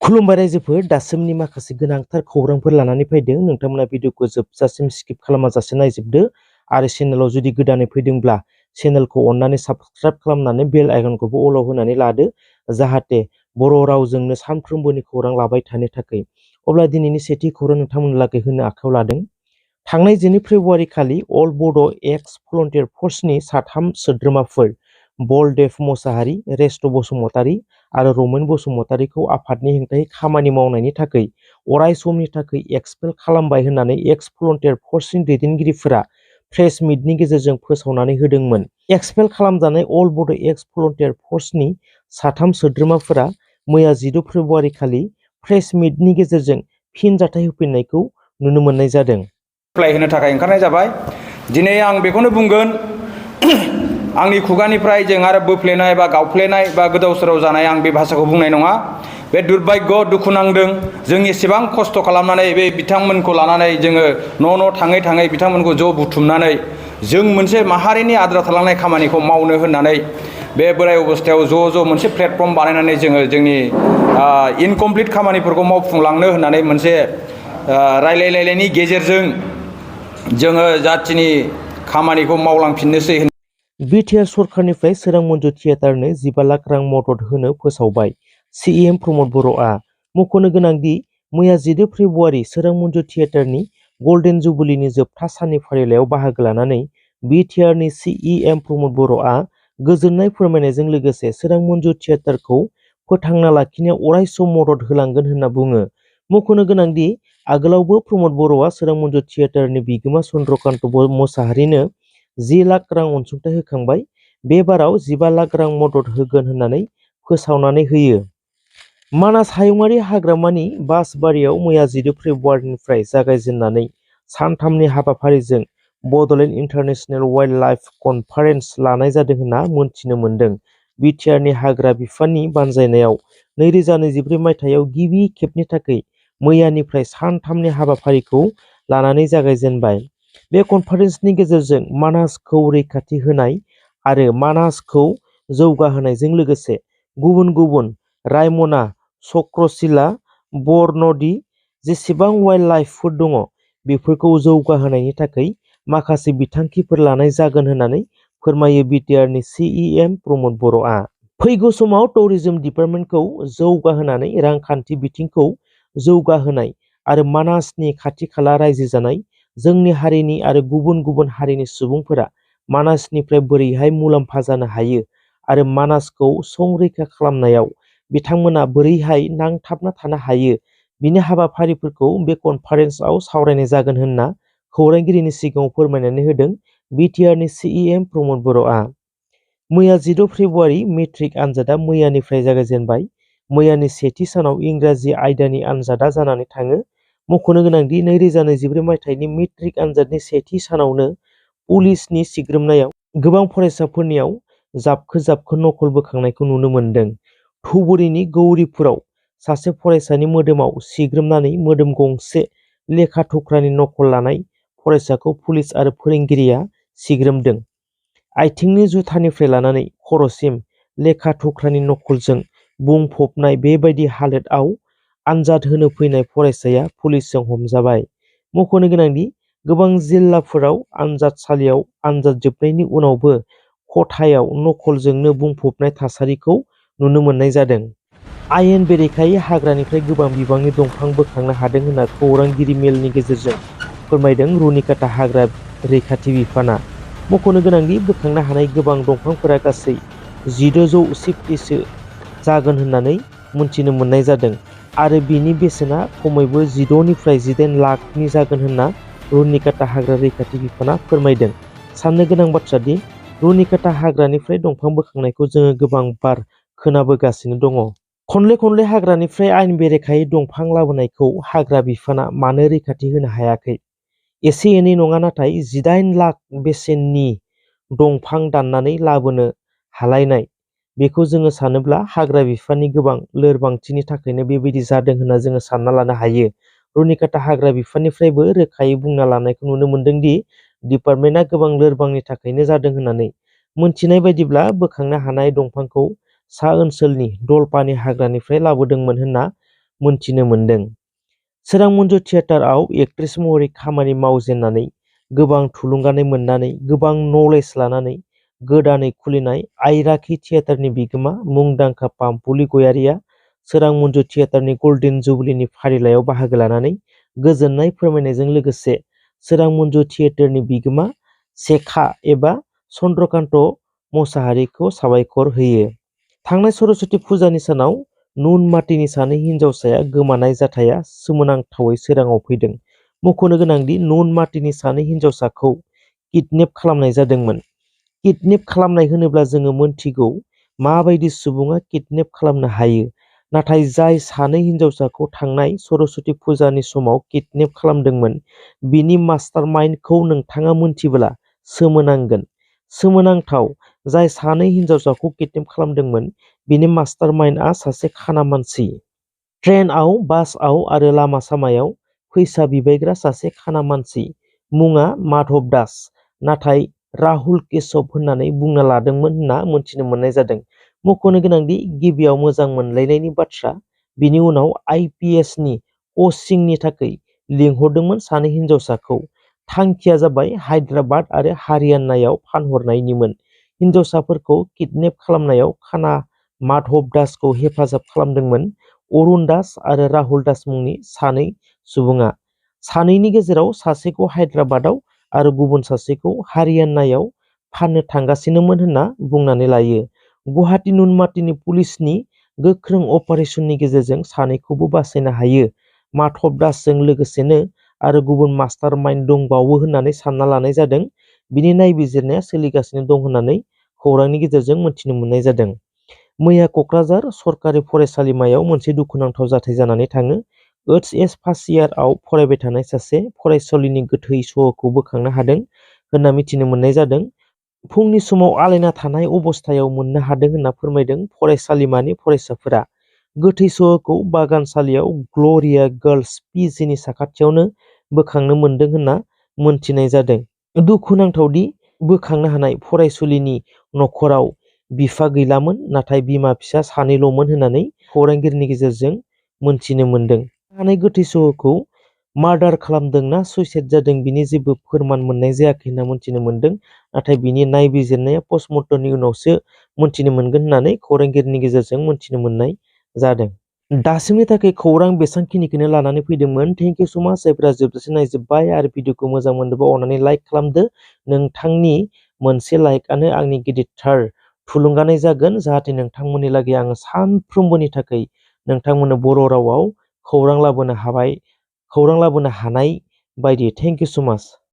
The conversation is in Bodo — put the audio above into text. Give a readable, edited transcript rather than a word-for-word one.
खुलुमबाय रायजोफोर, दासिमनि माखासे गोनांथार खौरांफोर लानानै फैदों। नोंथांमोना भिडिअखौ जोबजासिम स्किप खालामाजासे नायजोबदो आरो चेनेलाव जुदि गोदानै फैदोंब्ला चेनेलखौ अननानै साबस्क्राइब खालामनानै बेल आइकनखौबो अलाव होनानै लादो, जाहाथे बर' रावजोंनो सानफ्रोमबोनि खौरां लाबाय थानो थाखाय। अब्ला दिनैनि सेथि खौरां नोंथांमोननो लागै होनो आखायाव लादों। थांनाय 2 फेब्रुआरि खालि अल बड' एक्स भलन्टियार फर्सनि 3 सोद्रोमाफोर बलदेव मोसाहारि, रेस्ट' बसुमतारि आरो रमेन बसुमतारिखौ आफादनि हेंथायै खामानि मावनायनि थाखाय अराय समनि थाखाय एक्सपेल खालामबाय होननानै एक्स भलन्टियार फर्सनि दैदेनगिरिफोरा प्रेस मिटनि गेजेरजों फोसावनानै होदोंमोन। एक्सपेल खालामजानाय अल बड' एक्स भलन्टियार फर्सनि 3 सोद्रोमाफोरा मैया 14 फेब्रुआरि खालि प्रेस मिटनि गेजेरजों फिनजाथाय होफिननायखौ नुनो मोननाय जादों। एप्लाइ होनो थाखाय ओंखारनाय जाबाय। दिनै आं बेखौनो बुंगोन, आंनि खुगानिफ्राय जों आरो बोफ्लेनाय बा गावफ्लेनाय बा गोदाव सोराव जानाय आं बे भाषाखौ बुंनाय नङा। बे दुर्भाग्य, दुखु नांदों। जों एसेबां खस्थ' खालामनानै बे बिथांमोनखौ लानानै जोङो न' थाङै थाङै बिथांमोनखौ ज' बुथुमनानै जों मोनसे माहारिनि आद्रा थालांनाय खामानिखौ मावनो होननानै बे बोराय अबस्थायाव ज' मोनसे प्लेटफर्म बानायनानै जोङो जोंनि इनकमप्लिट खामानिफोरखौ मावफुंलांनो होननानै मोनसे रायलायलायनायनि गेजेरजों जोङो जाथिनि खामानिखौ मावलांफिननोसै। बिटिआर सरकारनिफ्राय सोरां मन्जु थियेटारनो 15 लाख रां मदद होनो फोसावबाय। सिएम प्रमद बर'आ मख'नो गोनांदि मैया 14 फेब्रुआरि सोरां मन्जु थियेटारनि गल्डेन जुबलिनि जोबथा साननि फारिलाइयाव बाहागो लानानै बिटिआरनि सिएम प्रमद बर'आ गोजोननाय फोरमायनायजों लोगोसे सोरां मन्जु थियेटारखौ फोथांना लाखिनायाव अराय सम मदद होलांगोन होनना बुङो। मख'नो गोनांदि आगोलावबो प्रमद बर'आ सोरां मन्जु थियेटारनि बिगोमा चन्द्रकान्त मोसाहारिनो 10 लाख रां अनसुंथाइ होखांबाय। बे बाराव 15 लाख रां मदद होगोन होननानै फोसावनानै होयो। मानास हायुङारि हाग्रामानि बासबारियाव मैया 14 फेब्रुआरिनिफ्राय जागायजेननानै सानथामनि हाबाफारिजों Bodoland international wildlife conference लानाय जादों होनना मोनथिनो मोन्दों। बिटिआरनि हाग्रा बिफाननि बानजायनायाव 2024 मायथाइयाव गिबि खेबनि थाखाय मैयानिफ्राय सानथामनि हाबाफारिखौ लानानै जागायजेनबाय। बे कनफारेन्सनि गेजेरजों मानासखौ रैखाथि होनाय आरो मानासखौ जौगाहोनायजों लोगोसे गुबुन गुबुन रायमना, चक्रशिला, बरनदि जेसेबां वाइल्ड लाइफफोर दङ बेफोरखौ जौगाहोनायनि थाखाय माखासे बिथांखिफोर लानाय जागोन होननानै फोरमायो बिटिआरनि सिएम प्रमद बर'आ। फैगौ समाव टुरिज्म डिपार्टमेन्टखौ जौगाहोनानै रांखान्थि बिथिंखौ जौगाहोनाय आरो मानासनि खाथि खाला रायजो जानाय जोंनि हारिनि आरो गुबुन गुबुन हारिनि सुबुंफोरा मानासनिफ्राय बोरैहाय मुलाम्फा जानो हायो आरो मानासखौ संरैखा खालामनायाव बिथांमोना बोरैहाय नांथाबना थानो हायो, बिनि हाबाफारिफोरखौ बे कनफारेन्सआव सावरायनाय जागोन होनना खौरांगिरिनि सिगाङाव फोरमायनानै होदों बिटिआरनि सिएम प्रमद बर'आ। मैया 14 फेब्रुआरि मेट्रिक आनजादा मैयानिफ्राय जागायजेनबाय। मैयानि सेथि सानाव इंराजि आयदानि आनजादा जानानै थाङो। मख'नो गोनांदि 2024 मायथाइनि मेट्रिक आनजादनि सेथि सानावनो पुलिसनि सिग्रोमनायाव गोबां फरायसाफोरनियाव जाबखो नकल बोखांनायखौ नुनो मोन्दों। धुबुरीनि गौरीपुराव सासे फरायसानि मोदोमाव सिग्रोमनानै मोदोम गंसे लेखा थुख्रानि नकल लानाय फरायसाखौ पुलिस आरो फोरोंगिरिया सिग्रोमदों। आथिंनि जुथानिफ्राय लानानै खर'सिम लेखा थुख्रानि नकलजों बुंफबनाय बेबायदि हालोदआव आनजाद होनो फैनाय फरायसाया पुलिसजों हमजाबाय। मख'नो गोनांदि गोबां जिल्लाफोराव आनजादसालियाव आनजाद जोबनायनि उनावबो खथायाव नकलजोंनो बुंफबनाय थासारिखौ नुनो मोननाय जादों। आयेन बेरेखायै हाग्रानिफ्राय गोबां बिबांनि दंफां बोखांनो हादों होनना खौरांगिरि मेलनि गेजेरजों फोरमायदों रुनिकाटा हाग्रा रैखाथि बिफाना। मख'नो गोनांदि बोखांनो हानाय गोबां दंफांफोरा गासै 1650सो जागोन होननानै मोनथिनो मोननाय जादों आरो बिनि बेसेना खमैबो 16 निफ्राय 18 लाखनि जागोन होनना रुनिकाटा हाग्रा रैखाथि बिफाना फोरमायदों। साननो गोनां बाथ्रा दि रुनिकाटा हाग्रानिफ्राय दंफां बोखांनायखौ जोङो गोबां बार खोनाबोगासिनो दङ। खनले हाग्रानिफ्राय आयेन बेरेखायै दंफां लाबोनायखौ हाग्रा बिफाना मानो रैखाथि होनो हायाखै? एसे एनै नङा, नाथाय 18 लाख बेसेननि दंफां दाननानै लाबोनो हालायनाय, बेखौ जोङो सानोब्ला हाग्रा बिफाननि गोबां लोरबांथिनि थाखायनो बेबायदि जादों होनना जोङो सानना लानो हायो। रुनिकाटा हाग्रा बिफाननिफ्रायबो रोखायै बुंना लानायखौ नुनो मोन्दों दि डिपार्टमेन्टआ गोबां लोरबांनि थाखायनो जादों होननानै। मोनथिनाय बायदिब्ला बोखांनो हानाय दंफांखौ सा ओनसोलनि दलपानि हाग्रानिफ्राय लाबोदोंमोन होनना मोनथिनो मोन्दों। सोरां मन्जु थियेटारआव एक्ट्रेस महरै खामानि मावजेननानै गोबां थुलुंगानाय मोननानै गोबां नलेज लानानै गोदानै खुलिनाय आइराखि थियेटारनि बिगोमा मुंदांखा पाम्पुलि गयारिया सोरां मन्जु थियेटारनि गल्डेन जुबलिनि फारिलाइयाव बाहागो लानानै गोजोननाय फोरमायनायजों लोगोसे सोरां मन्जु थियेटारनि बिगोमा सेखा एबा चन्द्रकान्त मोसाहारिखौ साबायखर होयो। थांनाय सरस्वती फुजानि सानाव नुन माटिनि सानै हिनजावसाया गोमानाय जाथाया सोमोनांथावै सोराङाव फैदों। मख'नो गोनांदि नुन माटिनि सानै हिनजावसाखौ किडनेप खालामनाय जादोंमोन। किडनेप खालामनाय होनोब्ला जोङो मोनथिगौ माबायदि सुबुङा किडनेप खालामनो हायो। नाथाय जाय सानै हिनजावसाखौ थांनाय सरस्वती फुजानि समाव किडनेप खालामदोंमोन बिनि मास्टार माइन्डखौ नोंथाङा मोनथिब्ला सोमोनांगोन। सोमोनांथाव, जाय सानै हिनजावसाखौ किडनेप खालामदोंमोन बिनि मास्टार माइन्डआ सासे खाना मानसि। ट्रेनआव, बासआव आरो लामा सामायाव फैसा बिबायग्रा सासे खाना मानसि। मुङा माधव दास, नाथाय राहुल केशव होननानै बुंना लादोंमोन होनना मोनथिनो मोननाय जादों। मख'नो गोनांदि गिबियाव मोजां मोनलायनायनि बाथ्रा, बिनि उनाव IPSनि कचिंनि थाखाय लिंहरदोंमोन सानै हिनजावसाखौ। थांखिया जाबाय हायद्राबाद आरो हारियानायाव फानहरनायनिमोन। हिनजावसाफोरखौ किडनेप खालामनायाव खाना माधव दासखौ हेफाजाब खालामदोंमोन अरुण दास आरो राहुल दास मुंनि सानै सुबुङा। सानैनि गेजेराव सासेखौ हायद्राबादाव आरो गुबुन सासेखौ हारियानायाव फाननो थांगासिनोमोन होनना बुंनानै लायो। गुवाहाटी नुनमाटिनि पुलिसनि गोख्रों अपारेशननि गेजेरजों सानैखौबो बासायनो हायो। माधव दासजों लोगोसेनो आरो गुबुन मास्टार माइन्ड दंबावो होननानै सानना लानाय जादों। बिनि नायबिजिरनाया सोलिगासिनो दं होननानै खौरांनि गेजेरजों मोनथिनो मोननाय जादों। मैया क'क्राझार सरकारि फरायसालिमायाव मोनसे दुखुनांथाव जाथाय जानानै थाङो। OHS फार्स्ट इयारआव फरायबाय थानाय सासे फरायसुलिनि गोथै सह'खौ बोखांनो हादों होनना मिथिनो मोननाय जादों। फुंनि समाव आलायना थानाय अबस्थायाव मोननो हादों होनना फोरमायदों फरायसालिमानि फरायसाफोरा। गोथै सह'खौ बागानसालियाव ग्ल'रिया गार्लस PGनि साखाथियावनो बोखांनो मोनदों होनना मोनथिनाय जादों। दुखुनांथावदि बोखांनो हानाय फरायसुलिनि नखराव बिफा गैलामोन, नाथाय बिमा फिसा सानैल'मोन होननानै खौरांगिरिनि गेजेरजों मोनथिनो मोनदों। हानाय गोथै सह'खौ मार्डार खालामदों ना सुइसाइड जादों बिनि जेबो फोरमान मोननाय जायाखै होनना मोनथिनो मोनदों। नाथाय बिनि नायबिजिरनाया पस्टमर्टमनि उनावसो मोनथिनो मोनगोन होननानै खौरांगिरिनि गेजेरजों मोनथिनो मोननाय जादों। दासिमनि थाखाय खौरां बेसांखिनिखौनो लानानै फैदोंमोन। थेंक इउ स' माच जायफोरा जोबजासिम नायजोब्बाय आरो भिडिअखौ मोजां मोनदोंबा अननानै लाइक खालामदो। नोंथांनि मोनसे लाइकआनो आंनि गिदिरथार थुलुंगानाय जागोन, जाहाथे नोंथांमोननि लागै आङो सानफ्रोमबोनि थाखाय नोंथांमोननो बर' रावाव खौरां लाबोनो हानाय बायदि। थेंक इउ स' माच।